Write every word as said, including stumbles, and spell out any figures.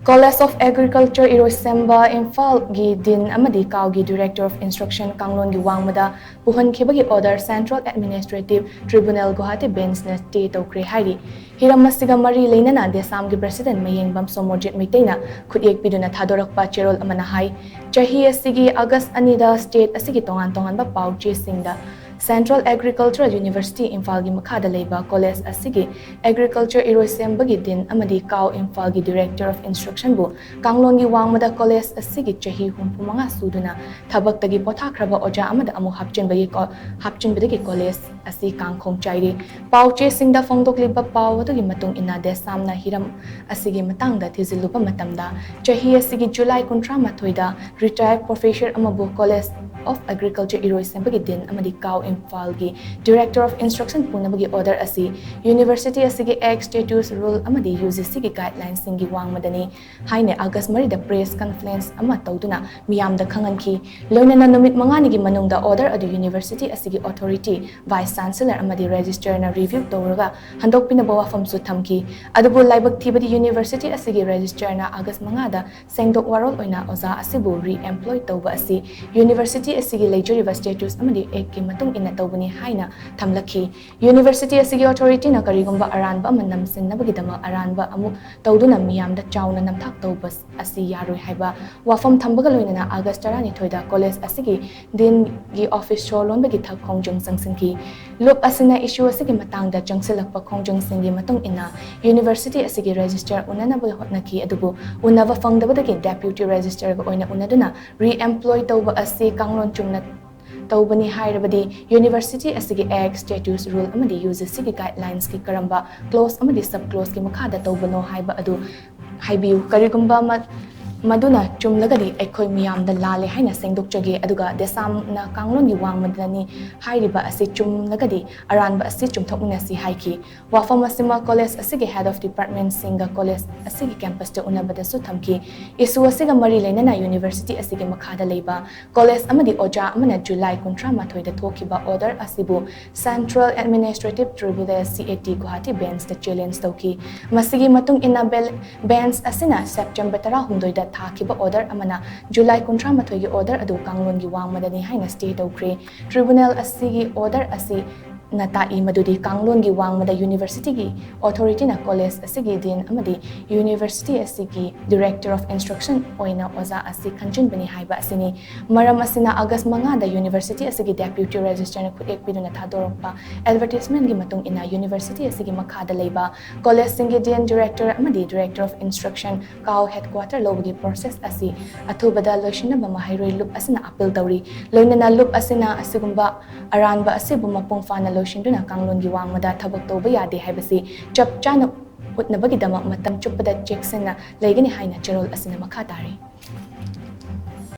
College of Agriculture ꯏꯔꯣꯏꯁꯦꯝꯕ ꯏꯝꯐꯥꯜꯒꯤ Dean ꯑꯃꯗꯤ CAUꯒꯤ Director of Instruction ꯀꯥꯡꯂꯣꯟꯒꯤ ꯋꯥꯡꯃꯗ ꯄꯨꯍꯟꯈꯤꯕꯒꯤ order Central Administrative Tribunal Guwahati Benchꯅ stay ꯇꯧꯈ꯭ꯔꯦ ꯍꯥꯏꯔꯤ꯫ ꯍꯤꯔꯝ ꯑꯁꯤꯒ ꯃꯔꯤ ꯂꯩꯅꯅ DESAMꯒꯤ President ꯃꯌꯦꯡꯕꯝ ꯁꯣꯃꯣꯖꯤꯠ ꯃꯩꯇꯩꯅ ꯈꯨꯠꯌꯦꯛ ꯄꯤꯗꯨꯅ ꯊꯥꯗꯣꯔꯛꯄ ꯆꯦꯔꯣꯜ ꯑꯃꯅ ꯍꯥꯏ, ꯆꯍꯤ ꯑꯁꯤꯒꯤ August ꯑꯅꯤꯗ state ꯑꯁꯤꯒꯤ ꯇꯣꯉꯥꯟ ꯇꯣꯉꯥꯟꯕ ꯄꯥꯎ ꯆꯦꯁꯤꯡꯗ Central Agricultural University ꯏꯝꯐꯥꯜꯒꯤ ꯃꯈꯥꯗ ꯂꯩꯕ college ꯑꯁꯤꯒꯤ Agriculture ꯏꯔꯣꯏꯁꯦꯝꯕꯒꯤ Dean ꯑꯃꯗꯤ CAU ꯏꯝꯐꯥꯜꯒꯤ Director of Instructionꯕꯨ ꯀꯥꯡꯂꯣꯟꯒꯤ ꯋꯥꯡꯃꯗ college ꯑꯁꯤꯒꯤ ꯆꯍꯤ ꯍꯨꯝꯐꯨ ꯃꯉꯥ ꯁꯨꯗꯨꯅ ꯊꯕꯛꯇꯒꯤ ꯄꯣꯊꯥꯈ꯭ꯔꯕ ꯑꯣꯖꯥ ꯑꯃꯗ ꯑꯃꯨꯛ ꯍꯥꯞꯆꯤꯟꯕꯒꯤ ꯀꯣ-, ꯍꯥꯞꯆꯤꯟꯕꯗꯒꯤ college ꯑꯁꯤ ꯀꯥꯡꯈꯣꯡ ꯆꯥꯏꯔꯤ꯫ ꯄꯥꯎ ꯆꯦꯁꯤꯡꯗ ꯐꯣꯡꯗꯣꯛꯂꯤꯕ ꯄꯥꯎ ꯑꯗꯨꯒꯤ ꯃꯇꯨꯡ ꯏꯟꯅ DESAMꯅ ꯍꯤꯔꯝ ꯑꯁꯤꯒꯤ ꯃꯇꯥꯡꯗ ꯊꯤꯖꯤꯜꯂꯨꯕ ꯃꯇꯝꯗ, ꯆꯍꯤ ꯑꯁꯤꯒꯤ July ꯀꯨꯟꯊ꯭ꯔꯥ ꯃꯥꯊꯣꯏꯗ retired professor ꯑꯃꯕꯨ College of Agriculture ꯏꯔꯣꯏꯁꯦꯝꯕꯒꯤ Dean ꯑꯃꯗꯤ CAU ꯏꯝꯐꯥꯜꯒꯤ Director of Instruction ꯄꯨꯅꯕꯒꯤ order ꯑꯁꯤ university ꯑꯁꯤꯒꯤ ex status rule ꯑꯃꯗꯤ UGCꯒꯤ guidelinesꯁꯤꯡꯒꯤ ꯋꯥꯡꯃꯗꯅꯤ ꯍꯥꯏꯅ August ꯃꯔꯤꯗ press conference ꯑꯃ ꯇꯧꯗꯨꯅ ꯃꯤꯌꯥꯝꯗ ꯈꯪꯍꯟꯈꯤ꯫ ꯂꯣꯏꯅꯅ ꯅꯨꯃꯤꯠ ꯃꯉꯥꯅꯤꯒꯤ ꯃꯅꯨꯡꯗ order ꯑꯗꯨ university ꯑꯁꯤꯒꯤ authority, Vice Chancellor ꯑꯃꯗꯤ Registrarꯅ review ꯇꯧꯔꯒ ꯍꯟꯗꯣꯛꯄꯤꯅꯕ ꯋꯥꯐꯝꯁꯨ ꯊꯝꯈꯤ꯫ ꯑꯗꯨꯕꯨ ꯂꯥꯏꯕꯛ ꯊꯤꯕꯗꯤ university ꯑꯁꯤꯒꯤ Registrarꯅ August ꯃꯉꯥꯗ ꯁꯦꯡꯗꯣꯛ ꯋꯥꯔꯣꯜ ꯑꯣꯏꯅ ꯑꯣꯖꯥ ꯑꯁꯤꯕꯨ re-employ ꯇꯧꯕ ꯑꯁꯤ university ꯑꯁꯤꯒꯤ ꯂꯩꯖꯔꯤꯕ status ꯑꯃꯗꯤ actꯀꯤ ꯃꯇꯨꯡ ꯏꯟꯅ ꯇꯧꯕꯅꯤ ꯍꯥꯏꯅ ꯊꯝꯂꯛꯈꯤ꯫ University ꯑꯁꯤꯒꯤ authorityꯅ ꯀꯔꯤꯒꯨꯝꯕ ꯑꯔꯥꯟꯕ ꯑꯃ ꯅꯝꯁꯤꯟꯅꯕꯒꯤꯗꯃꯛ ꯑꯔꯥꯟꯕ ꯑꯃꯨꯛ ꯇꯧꯗꯨꯅ ꯃꯤꯌꯥꯝꯗ ꯆꯥꯎꯅ ꯅꯝꯊꯥꯛ ꯇꯧꯕ ꯑꯁꯤ ꯌꯥꯔꯣꯏ ꯍꯥꯏꯕ ꯋꯥꯐꯝ ꯊꯝꯕꯒ ꯂꯣꯏꯅꯅ August ꯇꯔꯥꯅꯤꯊꯣꯏꯗ college ꯑꯁꯤꯒꯤ Deanꯒꯤ office ꯁꯣ ꯂꯣꯟꯕꯒꯤ ꯊꯛ ꯈꯣꯡꯖꯪ ꯆꯪꯁꯤꯟꯈꯤ꯫ ꯂꯨꯞ ꯑꯁꯤꯅ issue ꯑꯁꯤꯒꯤ ꯃꯇꯥꯡꯗ ꯆꯪꯁꯤꯜꯂꯛꯄ ꯈꯣꯡꯖꯪꯁꯤꯡꯒꯤ ꯃꯇꯨꯡ ꯏꯟꯅ university ꯑꯁꯤꯒꯤ Registrar ꯎꯅꯅꯕ ꯍꯣꯠꯅꯈꯤ, ꯑꯗꯨꯕꯨ ꯎꯅꯕ ꯐꯪꯗꯕꯗꯒꯤ Deputy Registrarꯒ ꯑꯣꯏꯅ ꯎꯅꯗꯨꯅ re-employ ꯇꯧꯕ ꯑꯁꯤ ꯀꯥꯡꯂꯣꯟ ꯆꯨꯝꯅ ꯇꯧꯕꯅꯤ ꯍꯥꯏꯔꯕꯗꯤ university ꯑꯁꯤꯒꯤ ex status rule ꯑꯃꯗꯤ UGCꯒꯤ guidelinesꯀꯤ ꯀꯔꯝꯕ clause ꯑꯃꯗꯤ sub clauseꯀꯤ ꯃꯈꯥꯗ ꯇꯧꯕꯅꯣ ꯍꯥꯏꯕ ꯑꯗꯨ ꯍꯥꯏꯕꯤꯌꯨ꯫ ꯀꯔꯤꯒꯨꯝꯕ ꯃ-, ꯃꯗꯨꯅ ꯆꯨꯝꯂꯒꯗꯤ ꯑꯩꯈꯣꯏ ꯃꯤꯌꯥꯝꯗ ꯂꯥꯜꯂꯦ ꯍꯥꯏꯅ ꯁꯦꯡꯗꯣꯛꯆꯒꯦ, ꯑꯗꯨꯒ ꯗꯦꯁꯥꯝꯅ ꯀꯥꯡꯂꯣꯟꯒꯤ ꯋꯥꯡꯃꯗꯅꯤ ꯍꯥꯏꯔꯤꯕ ꯑꯁꯤ ꯆꯨꯝꯂꯒꯗꯤ ꯑꯔꯥꯟꯕ ꯑꯁꯤ ꯆꯨꯝꯊꯣꯛꯃꯤꯟꯅꯁꯤ ꯍꯥꯏꯈꯤ꯫ ꯋꯥꯐꯝ ꯑꯁꯤꯃꯛ ꯀꯣꯂꯦꯖ ꯑꯁꯤꯒꯤ head of departmentꯁꯤꯡꯒ ꯀꯣꯂꯦꯖ ꯑꯁꯤꯒꯤ campusꯇ ꯎꯅꯕꯗꯁꯨ ꯊꯝꯈꯤ꯫ Issue ꯑꯁꯤꯒ ꯃꯔꯤ ꯂꯩꯅꯅ university ꯑꯁꯤꯒꯤ ꯃꯈꯥꯗ ꯂꯩꯕ ꯀꯣꯂꯦꯖ ꯑꯃꯗꯤ ꯑꯣꯖꯥ ꯑꯃꯅ ꯖꯨꯂꯥꯏ ꯀꯨꯟꯊ꯭ꯔꯥ ꯃꯥꯊꯣꯏꯗ ꯊꯣꯛꯈꯤꯕ order ꯑꯁꯤꯕꯨ Central Administrative Tribunal, C A T, Guwahati benchꯇ challenge ꯇꯧꯈꯤ꯫ ꯃꯁꯤꯒꯤ ꯃꯇꯨꯡ ꯏꯟꯅ ꯕꯦꯜ-, bench ꯑꯁꯤꯅ September ꯇꯔꯥꯍꯨꯝꯗꯣꯏꯗ ꯊꯥꯈꯤꯕ order ꯑꯃꯅ ꯖꯨꯂꯥꯏ ꯀꯨꯟꯊ꯭ꯔꯥ ꯃꯥꯊꯣꯏꯒꯤ order ꯑꯗꯨ ꯀꯥꯡꯂꯣꯟꯒꯤ ꯋꯥꯡꯃꯗꯅꯤ ꯍꯥꯏꯅ stay ꯇꯧꯈ꯭ꯔꯦ꯫ Tribunal ꯑꯁꯤꯒꯤ order ꯑꯁꯤꯅ ꯇꯥꯛꯏ ꯃꯗꯨꯗꯤ ꯀꯥꯡꯂꯣꯟꯒꯤ ꯋꯥꯡꯃꯗ universityꯒꯤ authorityꯅ ꯀꯣꯂꯦꯖ ꯑꯁꯤꯒꯤ dean ꯑꯃꯗꯤ university ꯑꯁꯤꯒꯤ director of instruction ꯑꯣꯏꯅ ꯑꯣꯖꯥ ꯑꯁꯤ ꯈꯟꯖꯤꯟꯕꯅꯤ ꯍꯥꯏꯕ ꯑꯁꯤꯅꯤ꯫ ꯃꯔꯝ ꯑꯁꯤꯅ August ꯃꯉꯥꯗ university ꯑꯁꯤꯒꯤ deputy registrarꯅ ꯈꯨꯠꯌꯦꯛ ꯄꯤꯗꯨꯅ ꯊꯥꯗꯣꯔꯛꯄ advertisementꯀꯤ ꯃꯇꯨꯡ ꯏꯟꯅ university ꯑꯁꯤꯒꯤ ꯃꯈꯥꯗ ꯂꯩꯕ ꯀꯣꯂꯦꯖꯁꯤꯡꯒꯤ dean, director ꯑꯃꯗꯤ director of instruction ꯀꯥꯎ headquarter ꯂꯧꯕꯒꯤ process ꯑꯁꯤ ꯑꯊꯨꯕꯗ ꯂꯣꯏꯁꯤꯟꯅꯕ ꯃꯍꯩꯔꯣꯏ ꯂꯨꯞ ꯑꯁꯤꯅ appeal ꯇꯧꯔꯤ꯫ ꯂꯣꯏꯅꯅ ꯂꯨꯞ ꯑꯁꯤꯅ ꯑꯁꯤꯒꯨꯝꯕ ꯑꯔꯥꯟꯕ ꯑꯁꯤꯕꯨ ꯃꯄꯨꯡ ꯐꯥꯅ ꯂꯣꯏꯁꯤꯟꯗꯨꯅ ꯀꯥꯡꯂꯣꯟꯒꯤ ꯋꯥꯡꯃꯗ ꯊꯕꯛ ꯇꯧꯕ ꯌꯥꯗꯦ ꯍꯥꯏꯕꯁꯤ ꯆꯞ ꯆꯥꯅ ꯎꯠꯅꯕꯒꯤꯗꯃꯛ ꯃꯇꯝ ꯆꯨꯞꯄꯗ ꯆꯦꯛꯁꯤꯟꯅ ꯂꯩꯒꯅꯤ ꯍꯥꯏꯅ ꯆꯦꯔꯣꯜ ꯑꯁꯤꯅ ꯃꯈꯥ ꯇꯥꯔꯤ꯫